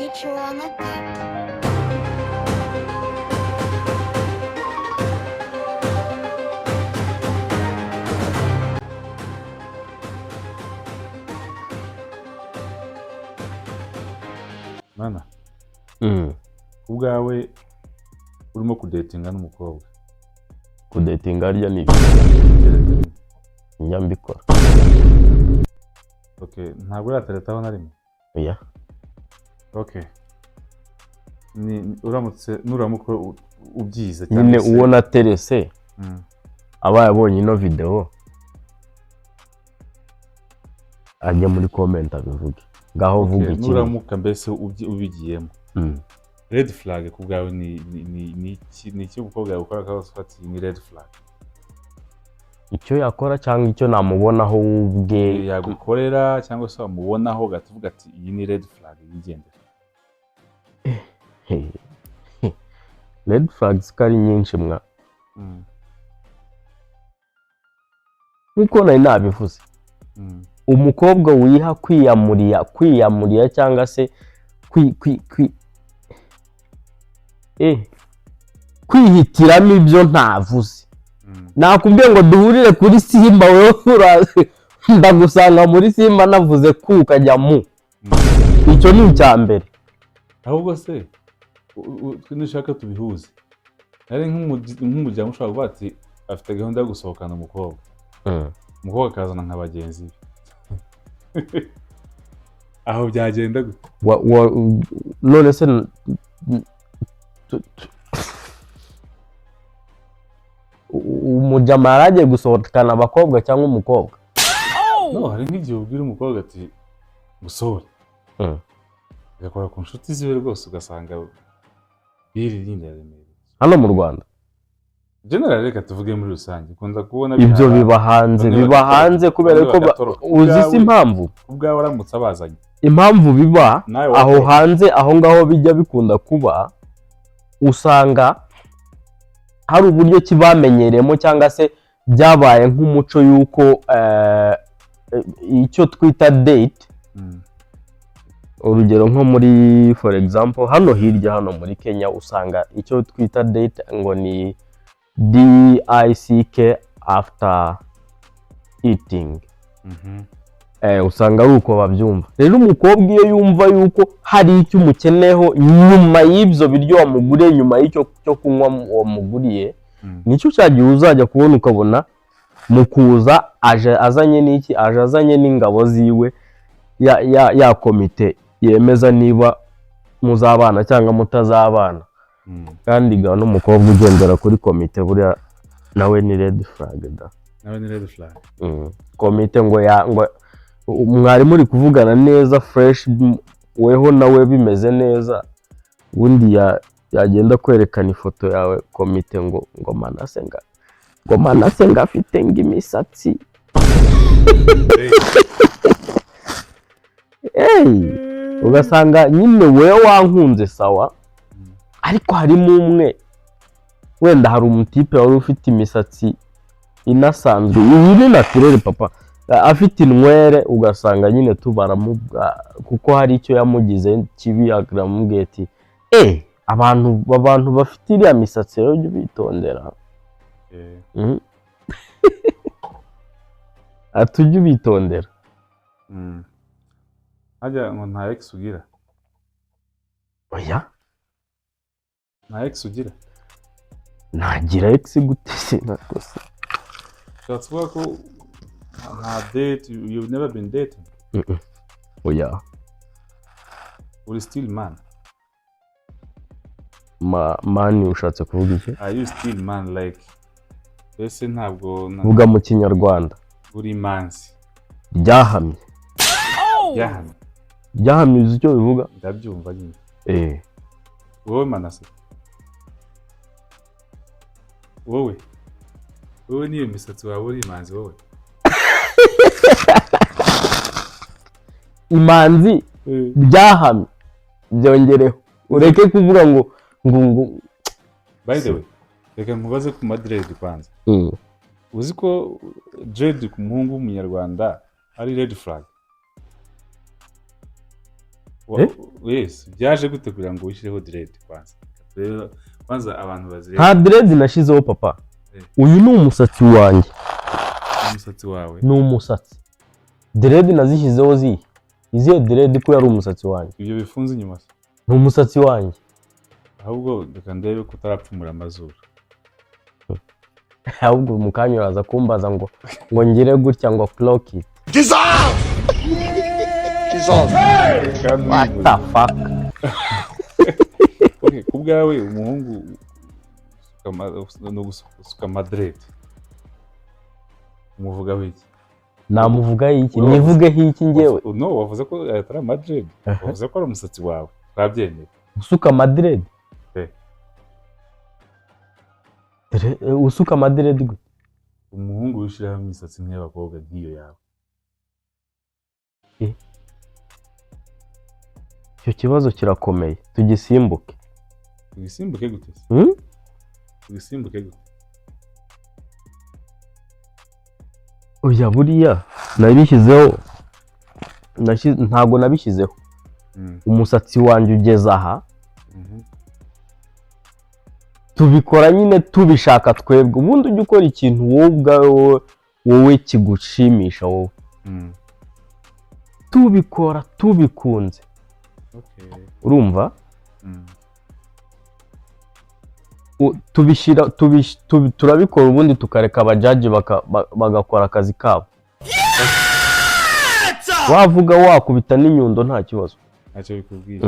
Nature on the beat. Mwana, ubwawe urimo kudatinga n'umukobwa? Kudatinga harya ni Gereka. Njya mbikora. Okay, ntabwo urateretaho na rimwe? Oya. Okay, ni uramutse nuramuka ubyize Nyine cyangwa se uwo naterese abaye abonye ino video, ajya muri comment abivuge. Ngaho Okay, vuga ikindi. Nuramuka mbese ubigiyemo, red flag ku bwawe ni iki umukobwa yagukora akabazo ati ni red flag? Icyo yakora cyangwa icyo namubonaho ubwe? Yagukorera cyangwa se wamubonaho ugahita uvuga ati iyi ni red flag, yigendera. Red flags ko ari nyinshi mwa. Nkuko nari nabivuze, umukobwa wiha kwiyamuriya cyangwa se kwi, kwi, kwi, kwihitiramo ibyo ntavuze. Nakubwiye ngo duhurire kuri Simba, wowe ndagusanga muri Simba, navuze ku ukajya mu. Icyo ni icya mbere. Ahubwo se twe nushaka tubihuze, ari nk'umuryango ushobora kuvuga ati afite gahunda yo gusohokana umukobwa, umukobwa akazana nka bagenzi be, aho byagenda gute? None se umujama yari agiye gusohokana abakobwa cyangwa umukobwa? No, hari nk'igihe ubwira umukobwa ati musohore, agakora ku nshuti ziwe rwose, ugasanga biri rindi iraremereye. Hano mu Rwanda? General, reka tuvuge muri rusange, ukunda kubona Ibyo bihara, biba hanze. Bamwe Biba bagatoroka, hanze kubera bamwe ko bagatoroka. uzi si impamvu? Ubwawe uramutse abazanye Impamvu biba nawe aho watoroka. hanze, aho ngaho bijya bikunda kuba, usanga hari uburyo ki bamenyereyemo cyangwa se byabaye nk'umuco y'uko icyo twita date, urugero nko muri, for example, hano hirya hano muri Kenya, usanga icyo twita date ngo ni DICK after eating. Usanga ari uko babyumva. Rero umukobwa iyo yumva yuko hari icyo umukeneyeho nyuma y'ibyo biryo wamuguriye, nyuma y'icyo cyo kunywa wamuguriye, nicyo cya gihe uzajya kubona ukabona mu kuza aje azanye n'iki, aje azanye n'ingabo ziwe, ya komite yemeza niba muzabana cyangwa mutazabana. Kandi ga n'umukobwa ugendera kuri komite buriya nawe ni red flag da. Nawe ni red flag. Komite ngo ya ngo mwari muri kuvugana neza fresh, weho nawe bimeze neza, ubundi yagenda kwerekana ifoto yawe komite ngo Manase ngo afite ngo imisatsi. Hey! Ugasanga nyine wewe wankunze sawa, ariko harimo umwe, wenda hari umutipe wari ufite imisatsi inasanzwe, iyi ni naturelle papa, afite inwere, ugasanga nyine tubaramubwa kuko hari icyo yamugize kibi, aramubwiye ati abantu bafite iriya misatsi rero ujye ubitondera. Ati ujye ubitondera. Harya ngo nta ex ugira? Oya. Nta ex ugira? Nagira ex gute se nakose? Ushatse kuvuga ko nta date, you've never been dating? Oya. Uri still man? Man ushatse kuvuga iki? Are you still man, like ese ntabwo Vuga mu Kinyarwanda. Uri manzi? Ryahamye. Yahamye. Ryahamye, uzi icyo bivuga? Ndabyumva nyine. Eh. Wowe Manase, wowe n'iyo misatsi wawe uri imanzi wowe? Imanzi ryahamye, byongereho, ureke kuvuga ngo. By the way, reka nkubaze ku madread kwanza. Uzi ko dread ku muhungu w'umunyarwanda ari red flag? Eh? Yes, byaje gute kugira ngo wishyireho dread? Kwanza rero, kwanza abantu bazireba. Nta dread nashizeho, papa. Eh. Uyu ni umusatsi wanjye. Umusatsi wawe? Ni umusatsi. Dread nazishyizeho zihe? Izihe dread ko yari umusatsi wanjye? Ibyo bifunze inyuma se? Ni umusatsi wanjye. Ahubwo reka ndebe ko utarapfumura amazuru. Ahubwo mu kanya uraza kumbaza ngo ngire gutya ngo clock it. Jesus! Jesus! Kandi What the fuck? Okay, ku bwawe umuhungu ni ugusuka amadread, umuvugaho iki? Namuvugaho iki? Wowe Nivugeho iki njyewe? No, wavuze ko atari amadread, wavuze ko ari umusatsi wawe, twabyemeye. Usuka amadread? Eh. Usuka amadread gute? Umuhungu wishyiraho imisatsi nk'iy'abakobwa, nk'iyo yawe. Icyo kibazo kirakomeye, tugisimbuke. Tugisimbuke gute se? Hmm? Tugisimbuke gute? Oya, buriya nabishyizeho, ntabwo nabishyizeho. Umusatsi wanjye ugeze aha. Tubikora nyine tubishaka twebwe. Ubundi ujya ukora ikintu wowe ubwawe, wowe kigushimisha wowe. Tubikora tubikunze. Urumva? Tubishyira turabikora, ubundi tukareka abajaji bagakora akazi kabo. Wavuga, wakubita n'inyundo, nta kibazo. Ntacyo bikubwiye.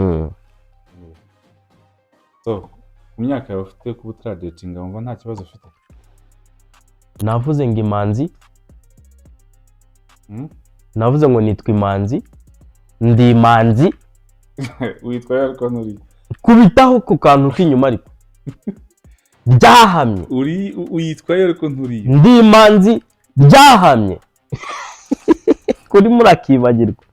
So ku myaka yawe ufite, kuba utaradatinga, wumva nta kibazo ufite? Navuze ngo imanzi. Navuze ngo nitwa Imanzi, ndi Imanzi. Witwa ariko nturi. Kubitaho ku kantu k'inyuma, ariko ryahamye. Uri uyitwayo ariko nturi. Ndi Imanzi ryahamye kuri murakibagirwa.